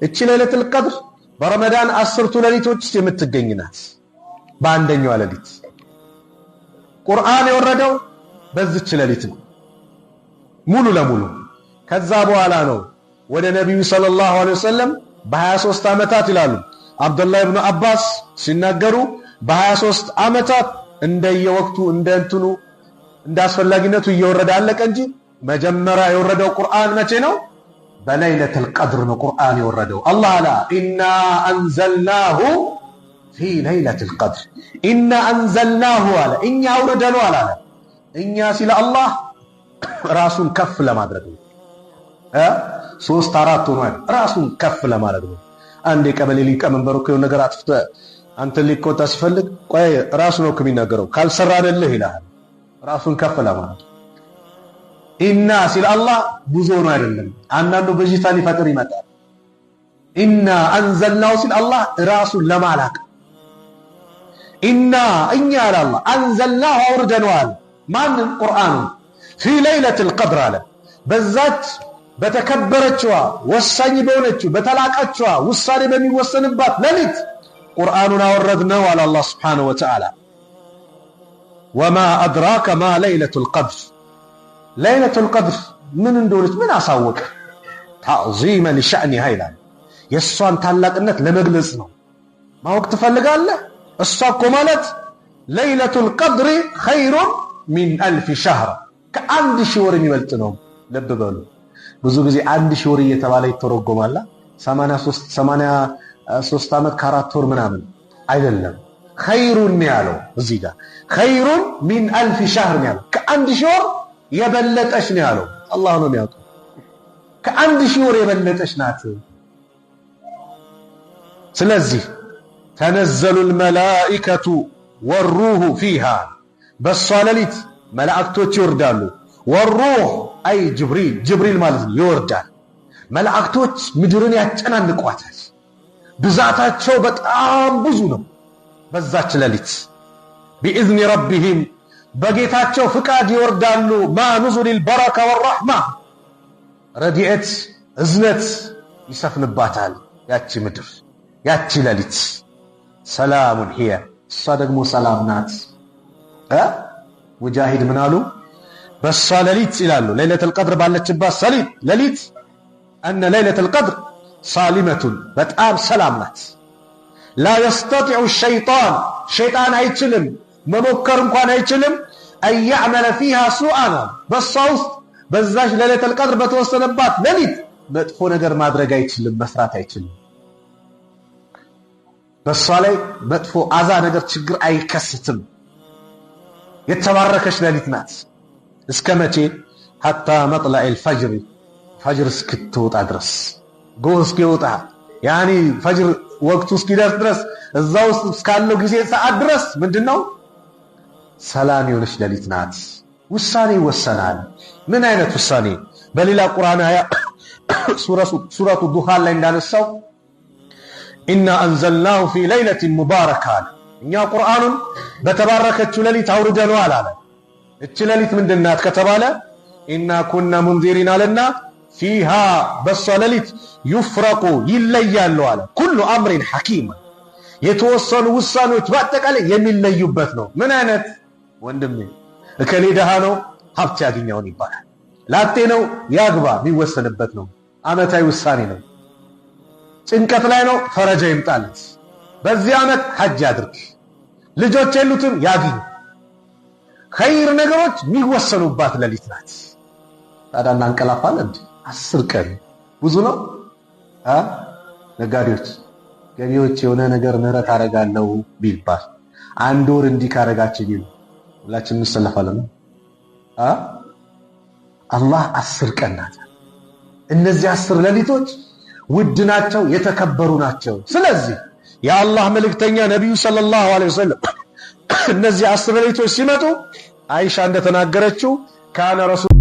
እቺ ለይለቱል ቀድር በረመዳን 10ቱ ሌሊቶች ውስጥ የምትገኝ ናት። በአንደኛዋ ሌሊት ቁርአን የወረደው በዚች ሌሊት ነው ሙሉ ለሙሉ። ከዛ በኋላ ነው ወደ ነቢዩ صلى الله عليه وسلم በ23 ዓመታት ይላሉ አብዱላህ ኢብኑ አባስ ሲናገሩ፣ በ23 ዓመታት እንደየወቅቱ እንደ እንትኑ እንደ አስፈላጊነቱ እየወረደ አለቀ እንጂ መጀመሪያ የወረደው ቁርአን መቼ ነው? በለይለቱል ቀድር ነው ቁርአን የወረደው። አላህ አላ إنا أنزلناه في ليلة القدر። إنا أنزلناه አለ፣ እኛ አውርደነዋል አለ። እኛ ሲል አላህ ራሱን ከፍ ለማድረግ ነው። ሶስት አራት ሆኗል። ራሱን ከፍ ለማድረግ ነው። አንድ የቀበሌ ሊቀመንበር እኮ የሆነ ነገር አጥፍተህ አንተን ሊቆጣ ሲፈልግ ቆይ ራሱ ነው እኮ የሚናገረው፣ ካልሰራንልህ ይልሃል። ራሱን ከፍ ለማድረግ إنا ሲል አላህ ብዙ ሆኖ አይደለም። አንዳንዱ ብዥታ ሊፈጥር ይመጣል። إنا أنزلناه ሲል አላህ ራሱን ለማላቅ إنا እኛ አለ አላህ أنزلناه አውርደነዋል። ማንም? ቁርአኑን። في ليلة القدر አለ፣ በዛች በተከበረችዋ፣ ወሳኝ በሆነችው፣ በተላቀችዋ፣ ውሳኔ በሚወሰንባት ሌሊት ቁርአኑን አወረድነው አለ አላህ سبحانه وتعالى። وما أدراك ما ليلة القدر። ለይለቱል ቀድር ምን እንደሆነች ምን አሳወቀ? تعظيما لشأنها ይላል። የእሷን ታላቅነት ለመግለጽ ነው። ማወቅ ትፈልጋለህ? እሷ እኮ ማለት ليلة القدر خير من ألف شهر፣ ከ1000 ወር የሚበልጥ ነው። ልብ በሉ። ብዙ ጊዜ 1000 ወር እየተባለ ይተረጎማል። 83 ዓመት ከ4 ወር ምናምን አይደለም። خير ያለው እዚህ ጋር خير من ألف شهر ነው ያለው። ከ1000 ወር የበለጠች ነው ያለው። አላህ ነው የሚያውቀው። ከ1000 ወር የበለጠች ናት። ስለዚህ تنزل الملائكة والروح فيها፣ በሷ ሌሊት መላእክቶች ይወርዳሉ። والروح أي جبريل፣ ጅብሪል ማለት ነው፣ ይወርዳል። መላእክቶች ምድርን ያጨናንቋታል። ብዛታቸው በጣም ብዙ ነው። በዛች ሌሊት بإذن ربهم፣ በጌታቸው ፍቃድ ይወርዳሉ። مع نزول البركة والرحمة፣ ረድኤት እዝነት ይሰፍንባታል ያቺ ምድር፣ ያቺ ሌሊት። سلام هي፣ እሷ ደግሞ ሰላም ናት። ሙጃሂድ ምን አሉ? በሷ ሌሊት ይላሉ፣ ለይለቱል ቀድር ባለችባት ሰሊት ሌሊት أن ليلة القدر سالمة፣ በጣም ሰላም ናት። لا يستطيع الشيطان፣ ሸይጣን አይችልም፣ መሞከር እንኳን አይችልም። أن يعمل فيها سوءا፣ በሷ ውስጥ በዛች ለይለቱል ቀድር በተወሰነባት ሌሊት መጥፎ ነገር ማድረግ አይችልም፣ መስራት አይችልም። በሷ ላይ መጥፎ አዛ ነገር ችግር አይከስትም። የተባረከች ሌሊት ናት። እስከ መቼ? حتى مطلع الفجر፣ ፈጅር እስክትወጣ ድረስ፣ ጎህ እስኪወጣ يعني ፈጅር ወቅቱ እስኪደርስ ድረስ፣ እዛ ውስጥ እስካለው ጊዜ ሰዓት ድረስ ምንድነው? ሰላም የሆነች ሌሊት ናት። ውሳኔ ይወሰናል። ምን አይነት ውሳኔ? በሌላ ቁርአን አያ ሱረቱ ዱኻን ላይ እንዳነሳው إنا أنزلناه في ليلة مباركة አለ። እኛ ቁርአኑን በተባረከችው ሌሊት አውርደነዋል አለ። እቺ ሌሊት ምንድናት ከተባለ إنا كنا منذرين አለና فيها በሷ ሌሊት يفرق ይለያሉ አለ كل أمر حكيم፣ የተወሰኑ ውሳኔዎች በአጠቃላይ የሚለዩበት ነው። ምን አይነት ወንድሜ፣ እከሌ ደሃ ነው ሀብት ያገኘውን ይባላል። ላጤ ነው ያግባ የሚወሰንበት ነው። አመታዊ ውሳኔ ነው። ጭንቀት ላይ ነው ፈረጃ ይምጣለት። በዚህ ዓመት ሐጅ ያድርግ። ልጆች የሉትም ያግኝ። ኸይር ነገሮች የሚወሰኑባት ሌሊት ናት። ታዲያ እናንቀላፋለን እንዴ? 10 ቀን ብዙ ነው። አ ነጋዴዎች፣ ገቢዎች የሆነ ነገር ምህረት አደርጋለሁ ቢባል፣ አንድ ወር እንዲህ ካደረጋችሁ ቢሉ ሁላችን እንሰለፋለን። አ አላህ 10 ቀን ናት። እነዚህ 10 ሌሊቶች ውድ ናቸው፣ የተከበሩ ናቸው። ስለዚህ የአላህ መልእክተኛ ነቢዩ صلى الله عليه وسلم እነዚህ 10 ሌሊቶች ሲመጡ አይሻ እንደተናገረችው كان رسول